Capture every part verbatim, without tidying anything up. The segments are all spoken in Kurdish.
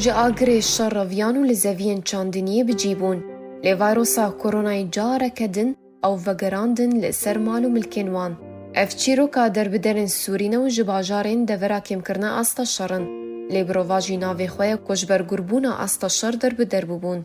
Ji agirê şer reviyan û li zeviyên çandiniyê bi cî bûn. Lê vayrosa koronayê careke din ew vegerandin li ser mal û milkên wan. Ev çîroka derbiderên Sûrî ne û ji bajarên devera kêmkirina asta şer in. Lê bi rovajî navê xwe ye ku ji ber gurbûna asta şer derbider bûbûn.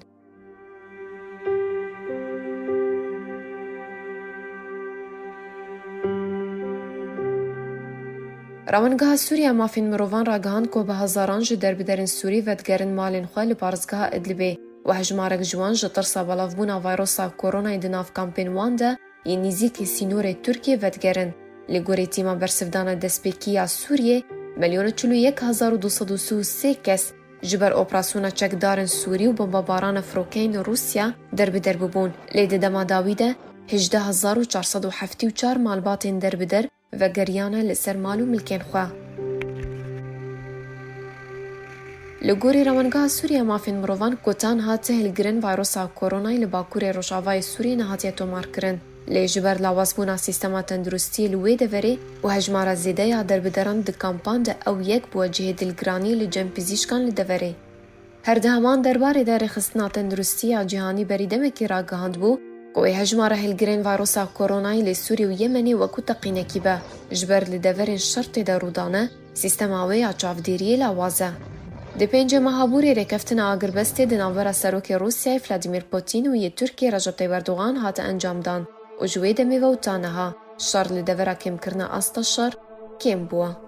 Rewengeha Sûriya Mafên Mirovan ragihand ku bi hezaran ji derbiderên Sûrî vedigerin malên xwe li parêzgeha Idlibê û hejmarek ji wan ji tirsa belavbûna vayrosa koronayê di nav kampên wan de yên nîzîkî sînorê Tirkiyê vedigerin. Li gorî tîma bersivdana destpêkî ya Sûriyê, milyon û çil û yek hezar û du sed û sî û sê kes ji ber operasyona çekdarên Sûrî û bombebarana firokeyên Rûsya derbider bûbûn. Lê di dema dawî de hejdeh hezar û çar sed û heftê û çar malbatên derbider vegeriyane li ser mal û milkên xwe. Li gorî Rewengeha Sûriya Mafên Mirovan, ku ta niha ti hilgirên vayrosa koronayê li bakurê rojavayê Sûriyê nehatiye tomarkirin. Lê ji ber lawazbûna sîstema tenduristiyê li wê deverê û hejmara zêde ya derbideran di kampan de ew yek bûye cihê dilgiranî li cem pizîşkan li deverê. Her di heman derbarê de Rêxistina Tenduristî ya Cîhanî berî demekî ragihandbû ku wê hejmara hilgirên vayrosa koronayê li Sûrî û Yemenê wekû teqînekî be, ji ber li deverên şer tê de rû dane, sîstema wê ya çavdêriyê lawaz e. Di pêncê meha Borê rêkeftina agirbestê di navbera Serokê Rûsyayê Vladimir Putin û yê Tirkiyê Recep Tayyip Erdogan hate encamdan û ji wê demê ve û ta niha şer li devera kêmkirina asta şer kêm bûye.